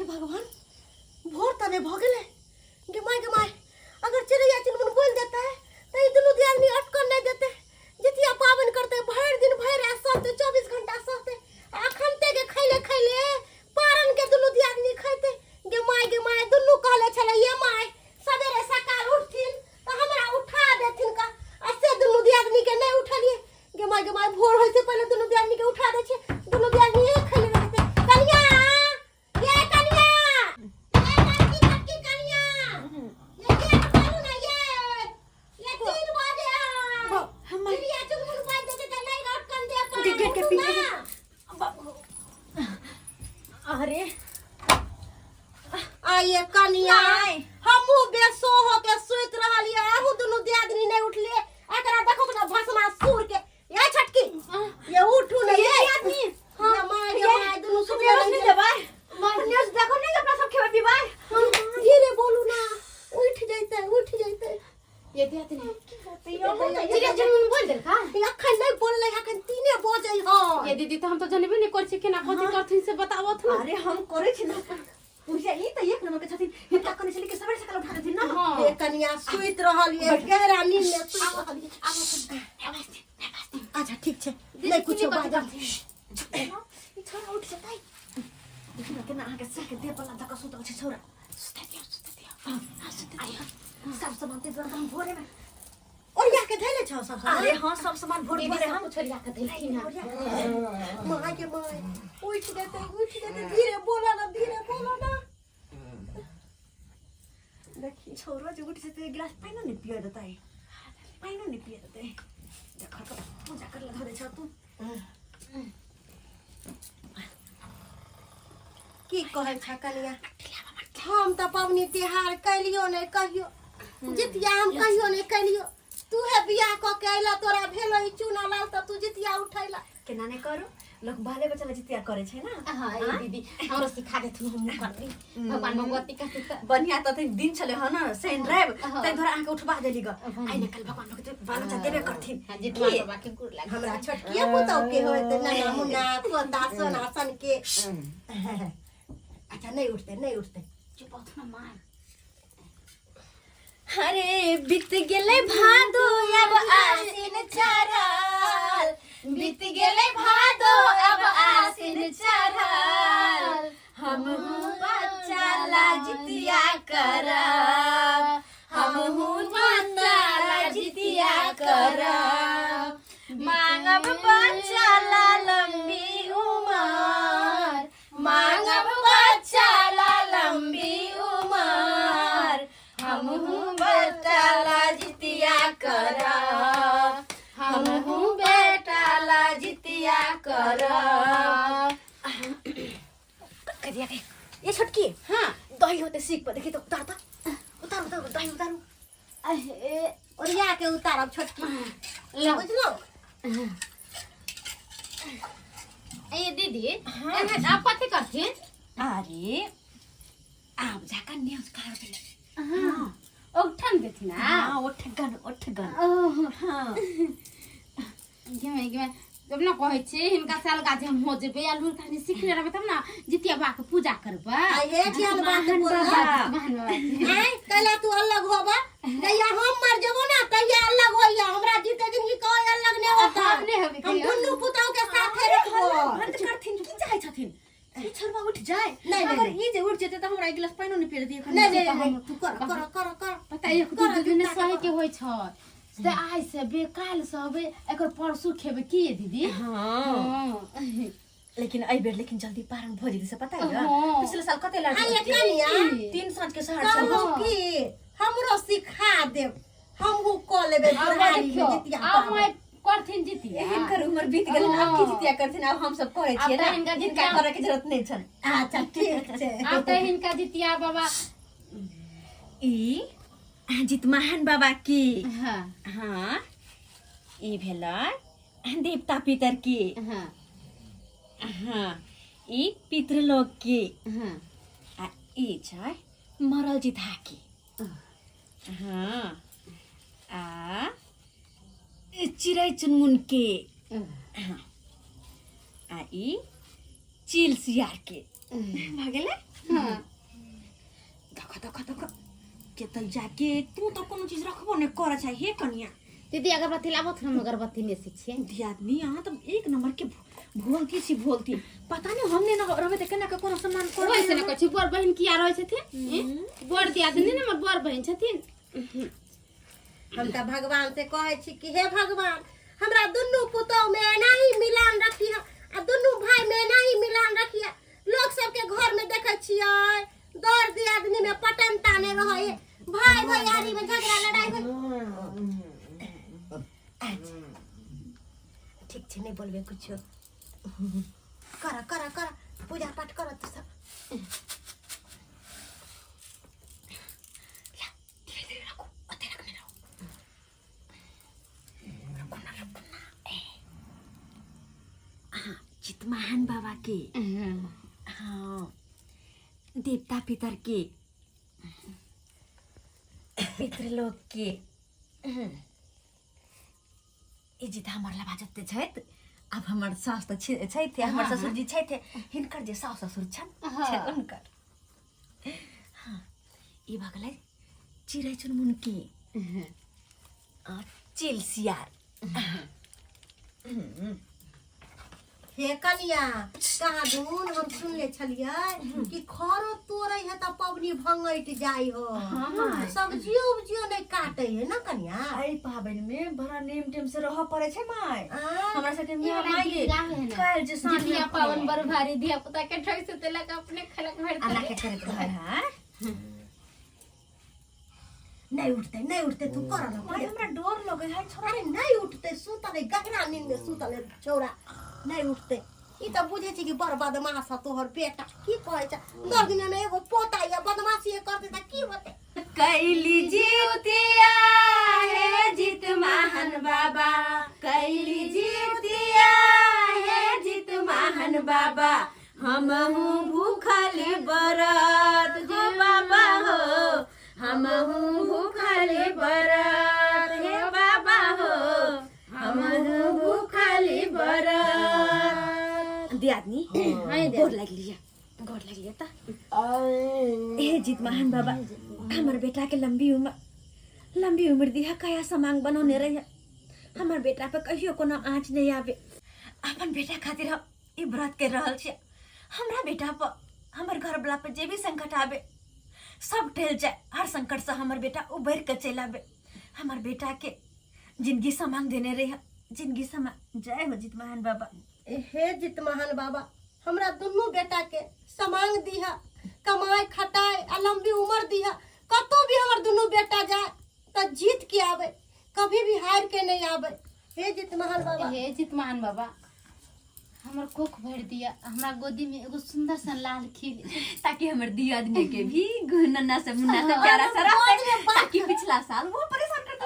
भगवान, भोर तऽ नहि भऽ गेलै। गे माय, गे माय, अगर चिड़ैया चुनमुन बोलि देतै तऽ ई दुनू दियादनी अटकन नहि देतै। जितिया पाबनि करतै, भरि दिन भरि राति सहतै, 24 घंटा सहतै। आ अखन ते गे खैले खैले पारन के दुनू दियादनी खैतै। गे माय, गे माय, दुनू कहले छलै ये माय, सवेरे सकाल उठथिन तऽ हमरा उठा देथिन का, आ से दुनू दियादनी के नहि उठलियै। गे माय, गे माय, भोर होइ से पहिले दुनू दियादनी के उठा दै छियै। दुनू दियादनी एक खैले रहतै। कनिया, ये कनिया, ये लड़की लड़की कनिया, ये गेट खोलू ना, ये 3 बजे है। हमर चिड़िया चुनमुन बाजि देतै तऽ नहि अटकन दे पारब। गेट के उठू पीछे ना। अरे आइए कनिया, नहि। हमहूँ बेसो हो के सुति रहलियै, अहूँ दुनू दियादनी नहि उठलियै। एकरा देखो ना भस्मा सुर के। ये छटकी, ये उठू ने ये आदमी। हाँ माय, ये माय, दुनू सुतले न्यूज रहि नहि गेलै। देबै? न्यूज देखो नहीं, अपना सब खेबै पीबै। धीरे बोलू ना, उठ जैते, उठ जैते। ये दियादनी, चिड़िया चुनमुन बोल देल का? अखन नहि बोललै, अखन 3 बजै हय। ये दीदी, तो हम तो जनबे नहीं करै छी केना कथी करथिन, से बताबत ना। अरे हम करै छी ना पूजा, ई तऽ एक नंबर के छथिन। हिनका कहने छली कि सवेरे सकाल उठा देथिन ना। हाँ। ये कनिया सुति रहल ये, गहरा नींद में सुति रहल ये। अच्छा ठीक छै, नहि कुछो बाजल। ई छोरा उठ जेतै, देखियौ ने केना अहाँके सिर के देह पर धक्का सुतल छै छोरा। सुते दियौ, सुते दियौ। हाँ, सुते दियौ। सब सामान ते दुआरे हम भोरे में ओरिया के धैले छौ सब सामान? अरे हाँ, सब सामान भोर दीदी भोरे सब हम कुछ ओरिया के देलखिन हँ। माय के my, उठ जेतै, उठ जेतै। धीरे बोला ना, धीरे बोला ना। देखी छोरा जे उठ जेतै, एक गिलास पानिओ नहि पिय देतै, पानिओ नहि पिय देतै। देख तऽ, पूजा कर लगा दै छ तू। की कहै छ कनिया, हम तऽ पबनी तिहार कैलियो नहि कहियो, जितिया हम कहियो नहि कैलियो। तू हे बियाह कऽ के अयला, तोरा भेलो ई चूना लाल, तऽ तू जितिया उठैला। केना नहि करू, लोक बाले बच्चा ला जितिया करै छै ना। हाँ ये दीदी, हमरो सिखा देथुन, हमहूँ करबै। भगवान भगवती कहते तऽ बढ़िया। तऽ दिन छलै हँ ना, शनि रवि, हाँ। ताहि दुआरे अहाँके उठबा देली ग। आइ ने काल्हि भगवान भगवती बाल बच्चा देबे करथिन। हाँ, जितवा बाबा के गोर लाग। हमरा छोटकिए पुतहु के होइत नन्ना मुन्ना पोता सोना सन के। अच्छा, नहि उठतै, नहि उठतै। चुप होथु ना माय। अरे बीत गेलै भादो अब आसिन चढ़ल, बीत गेलै भादो अब आसिन चढ़ल, हमहूँ बच्चा ला जितिया करब, हमहूँ बच्चा ला जितिया करब, मांगब बच्चा ला लंबी उमर, मांगब बच्चा ला लंबी उमर, हमहूँ बेटा ला जितिया करब, हमहूँ बेटा ला जितिया करब। करिया के ये छोटकी। हाँ। दही होते सीख पर, देखी तो, उतार उतार उतार उतार, दही उतारू। अहे, ओरिया के उतारब छोटकी। लो। बुझलौ? ए दीदी, एहन आप कथी करथिन? अरे आब जाकर न्यूज कर देले। हाँ, उठन देथिन। हाँ, उठ गन, उठ गन। ओह। हाँ। गेमे गेमे, जब ने कहै छी हिनका साल गाछ हम हो जेबै आ लुर कहानी सिखने रहबै तब ने जितिया बा के पूजा करबै। आ हे केहन बात बोलला? महान बाबा के। आँय, कैला तू अलग होबा? जहिया हम मर जेबो ना तहिया अलग होइया। हमरा जीते जिंदगी कोई अलग नहीं होता। हम नहि होबै हम कहियो। दुनू पुतहु के साथे रखबो। बंद करथिन की चाहै छथिन? ई छोड़वा उठ जाए। नहीं, नहीं, अगर नहीं। ई जे उठ जेतै तऽ हमरा एक गिलास पानिओ नहि पिए देतियै। नहीं नहीं नहीं, तू कर कर कर कर। पता एक दू कर, दिन जुत्ता सहे कर। के होइ छै से आइ सेबे, काल्हि सहबै, एकर परसू खेबै की ये दीदी? हाँ। हाँ। लेकिन एहि बेर लेकिन जल्दी पारण भऽ जेतै से पता है? हाँ। पिछले साल कते आ ये लागल? कनिया, 3 साँझ के सहर छल। कहलहुँ की हमरो सिखा देब, हमहूँ कऽ लेबै आब बुढ़ारी में देखियौ, जितिया आब पाबनि। माय करथिन जितिया। हिनकर उम्र बीत गेल, आब की जितिया करथिन? आब हम सब करै आब छियै तऽ ना, हिनका हिनका जितिया- करऽ के जरूरत नहि छनि। अच्छा ठीक छै। आब तऽ हिनका जितिया बाबा। ई जितमाहन बाबा की। हाँ। हाँ, ई भेलै देवता पितर की। हाँ। हाँ, ई पितृलोक की। हाँ। आ ई छै मरल जिधा की। हाँ, आ ई चिड़ै चुनमुन के। हाँ, आ ई चील सियार के। भऽ गेलै। हाँ। देख देख देख के तऽ जाके तू तऽ कोनो चीज रखबो नहि करऽ चाही हे कनिया। दीदी अगरबत्ती लाबो, हम अगरबत्ती में से छियै। दियादनी अहाँ तऽ एक नंबर के भोलती छी, भोलती। पता नहि हम नहि रहबै तऽ केना के कोनो सामान करबै। ओहिसे ने कहै छी बड़ बहिन किया रहै छथिन? बड़ दियादनी ने हमर बड़ बहिन छथिन। हम तऽ भगवान से कहै छी कि हे भगवान, हमरा दुनू पुतोह में एनाही मिलान रखिह आ दुनू भाई में एनाही मिलान रखिह। लोक सबके घर में देखै छियै दर दियादनी में पटनता नहि रहै, भाई भैयारी में झगड़ा लड़ाई होइ। अच्छा ठीक छै, नहि बोलबै कुछो। कर कर कर पूजा पाठ कर तू सब। धीरे धीरे राखू, ओते रखने रहू। रुकू ना, रुकू ना। ए हाँ, चितमहान बाबा के, हाँ, देवता पितर के, पितृलोक के ई जी तऽ हमर लबा जते छथि, आब हमर सास तऽ छथि, हमर ससुर जी छथि, हिनकर जे सास ससुर छनि छै हुनकर। हाँ, ई भऽ गेलै चिड़ै चुनमुन के आ चिल सियार। हे कनिया, कहाँ दून हम सुनले छलियै कि खरो तोड़ै है तऽ पबनी भंगैट जाइ हो, सब्जियो उब्जियो नहि काटै है ना कनिया? एहि पाबनि में बड़ा नेम टेम से रहऽ पड़ै छै माय। आ, हमरा सबके ई वाला माय गीत गाबै है ना। काल्हि जे साँझ जितिया पावन बड़ भारी, धिया पुता के ठोक से तेलक अपने खेलक भरि अल्लाह के करैत रहै है। नहि उठतै, नहि उठतै, तू कर ना। माय, हमरा डर लगै है छोरा। अरे नहि उठतै, सुतल है, गहरा नींद में सुतल है छौड़ा, नहि उठतै। ई तऽ बुझै छै कि बड़ बदमाश है तोहर बेटा। की कहै छै, 10 दिन में एगो पोता या बदमाशी करतै तऽ की होतै? कैली जिउतिया हे जित महान बाबा, कैली जिउतिया हे जित महान बाबा, हमहू भूखल बरत हो बाबा हो, हमहू भूखल बरत हे बाबा हो, हमहू भूखल बरत। दियादनी गोर लागि लिया, गोर लागि लिया त। ए जित महान बाबा, हमर बेटा के लंबी उम्र, लंबी उम्र दिहा, कया समांग बनौने रही, हमर बेटा पे कहियो कोनो आँच नहीं आवे। अपन बेटा खातिर हम ई व्रत कर रहल छी। हमरा बेटा पर, हमर घर वाला पर जे भी संकट आवे सब टल जाए, हर संकट से हमर बेटा उभर के चल आवे। हमर बेटा के जिंदगी समांग देने रही, जिंदगी समांग। जय हो जित महान बाबा। हे जित महान बाबा, हमरा दुनू बेटा के समांग दिहा, कमाए खटाए आ लंबी उम्र दिहा। कतौ भी हमर दुनू बेटा जाए तऽ जीत के आवे, कभी भी हार के नहीं आवे। हे जित महान बाबा। हे जितमान बाबा, हमर कोख भरि दिया, हमरा गोदी में एगो सुंदर सा लाल खिल ताकि हमर दियादनी के भी नन्ना से मुन्ना से प्यारा सा रहते, ताकि पिछला साल वो परेशान करते।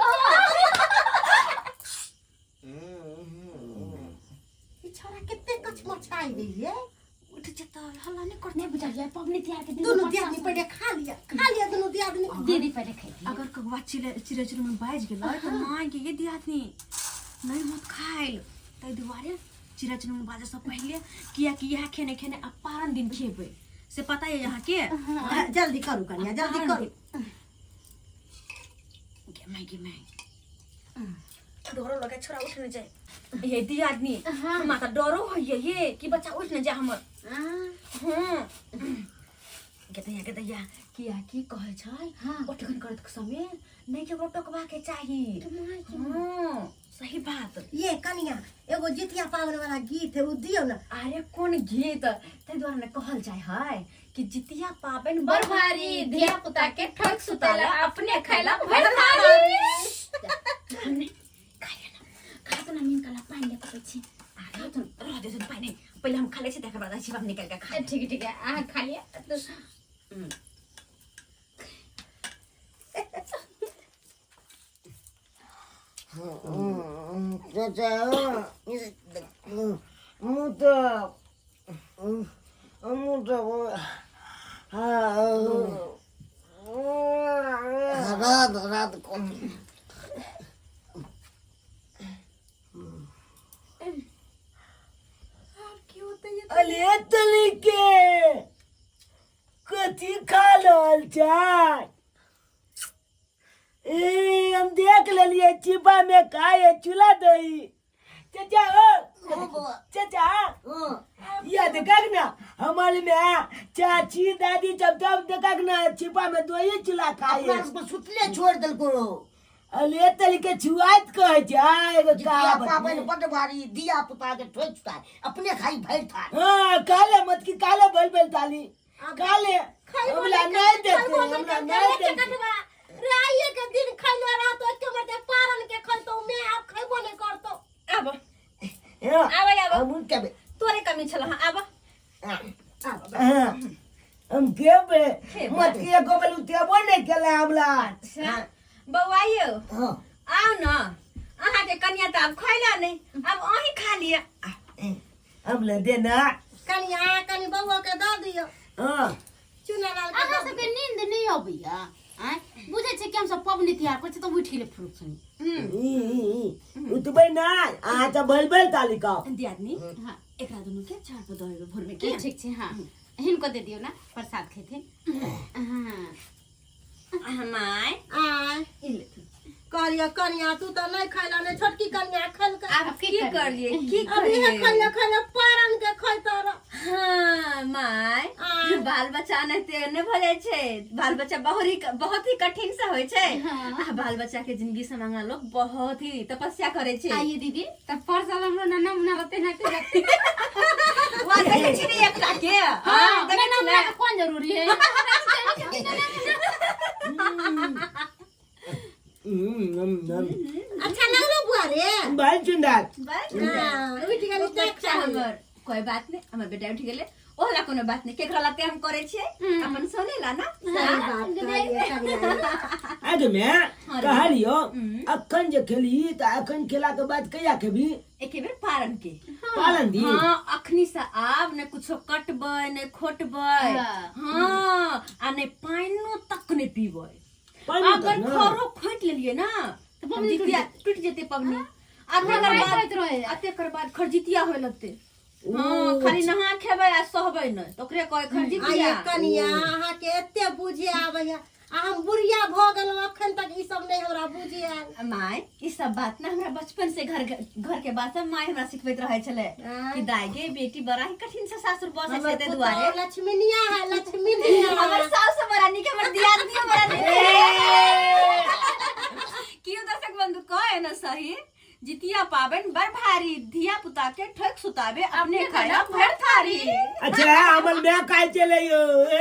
ई छोरा कते कचमचाई गई है। उठ जता, हल्ला नहीं करते। नहीं बुझलियै, पबनी तिहार के दिन दुनू दियादनी पहिले खा लिया, खा लिया दुनू दियादनी। दीदी पहिले खैती। अगर कौआ चिड़ै चिड़ै चुनमुन बाजि गेलै तऽ माय के ये दियादनी नहीं मत खाइल। ताहि दुआरे चिड़ै चुनमुन बाजऽ से पहिले, कियाकि इएह खेने खेने आ पारन दिन खेबै से पता है अहाँके। हाँ, जल्दी करू कनिया, जल्दी करू। गे माय, गे माय, डरो लगे, छोरा उठ न जाए। ये दियादनी, हमरा तऽ डरो होइए ये कि बच्चा उठ न जाए हमर। हँ गे दैया, गे दैया, किया की कहै छै, ओठगन करैत समय नहि केकरो टोकबा के चाही। हँ, सही बात। ये कनिया, एगो जितिया पावन वाला गीत है, उ दियौ ना। अरे कोन गीत? ताहि दुआरे ने कहल जाय है कि जितिया पाबनि बड़ भारी, धिया पुता के ठोक सुताला, अपने खैला भरि थारी। खा लिअ ना, खा तो ना, नींद कला पानि ले के छी। आ तो रह दे पानि, पहिले हम खा लै छी, तकर बाद जीभ निकालि के खा। ठीक ठीक है, अहाँ खा लिअ। चाचा, मुँह मुँह रात रात कम। आब की होतै ये? अरे तरीके। कथी खा रहल छै? ए, हम देख लेलिए चिपा में खाए चूल्हा दही। चाचा ओ चाचा, या देखक ना हमारे में चाची दादी जब जब देखक ना छिपा में दही चूल्हा खाए। अपना सबके सुतले छोड़ देलको। अले तरीके छुआत कहै छै एगो जितिया कहावत पाबनि में। बड भारी, दिया पुता के ठोकि छुटा अपने खाई भरि थारी। हाँ, काले मत की काले भल भल ताली काले खैबो हमरा नहि नहीं देते, खैबो नहि हमरा करतै, नहीं रे देते। चकटवा, रे आइए के दिन खैले रहतो, एके मरते पारन के खैतो, मैं आब खैबो नहि करतो। आब। हाँ, आबै, आबै। हम केबे। तोरे कमी छल हँ, आब। हाँ, हम केबे। खेबै। मत के एको बेर उठेबो नहि केला हमरा। अच्छा बौआ यौ। हाँ। आउ न, अहाँके कनिया तऽ आब खैला नहि, आब अहीं खा लिअ। हम ले दे ना। कनिया, कनि बौआ के दऽ दियौ। हाँ। चुना लाल के अहाँ दऽ सबके नींद नहि अबैया? आँय, बुझै छै कि हम सब पबनी तिहार करै छी तऽ उठि गेलै फुरुक सुनी। ई, ई, ई, उठबै नहि, अहाँ तऽ भल भल ताली खाउ। दियादनी। हाँ। एकरा दुनू के चार पर दऽ देबै भोर में की? ठीक छै, हाँ, हिनको दे दियौ ने, प्रसाद खेथिन। हाँ। My. आय। ई लेथुन। कहलियै कनिया तू तऽ नहि खैला नहि, छोटकी कनिया खेलकै। आब की करलियै, की अभी करलियै? खैले खैले पारन के खैतो रह। हाँ my. आय। बाल बच्चा एनाहिते नहि भऽ जाइ छै। बाल बच्चा बहुत ही बहुत ही कठिन से होइ छै। हाँ। आ बाल बच्चा के जिंदगी से मांगना लोग बहुत ही तपस्या करे छै। आइए दीदी, तब प्रसाद हमरो नाना मुना रहते ना के रखते। वाह, देखै छी ने एकटा के? हाँ, देखै नाना छी मुना ने? के कोन जरूरी है? अच्छा लगलो बुआ रे? बड़ सुंदर। बस। हाँ, उठि गेली तऽ बच्चा हमर, कोई बात नहीं, हमर बेटा उठि गेलै, ओहला कोनो बात नहीं। केकरा लाते हम करे छियै? अपन सोने ला ना। सही बात कहलियै कनिया। आगे में कहलियो, अखन जे खेली तऽ अखन खेला के बाद कहिया खेबी? एके बेर पारन के। पालन दी। हाँ, अखनी से आब ने कुछो कटबै ने खोटबै। हाँ। हाँ, आ ने पानिो तक ने पीबै। पानि अगर तक ना? खरो खोटि लेलियै ना तऽ पबनी टूटि। जितिया टूटि जेतै पबनी। आ तेकर मारि बाद करैत रहै। आ तेकर बाद खरजितिया होय लगतै। हाँ, खाली नहा खेबै आ सहबै नहि, तऽ ओकरे कहै खरजितिया। आइए कनिया, अहाँके एते बुझे आबैया आ हम बुढ़िया भऽ गेलहुँ, अखन तक ई सब नहि हमरा बुझे आयल। माय, ई सब बात ना हमरा बचपन से घर घर के बात सब माय हमरा सिखबैत रहे छले कि दाई गे बेटी बड़ा ही कठिन से सासुर बसै छै, हमर ताहि दुआरे। पुतोह लक्ष्मीनिया है, लक्ष्मीनिया। हमर सास बड़ा नीक, हमर दियादनी बड़ा नीक। कियो दर्शक बंधु कहे न सही, जितिया पाबनि बड़ भारी, धिया पुता के ठोक सुताबे, अपने खाया भर थारी। अच्छा, हमर माय खाइ छलै यौ ए।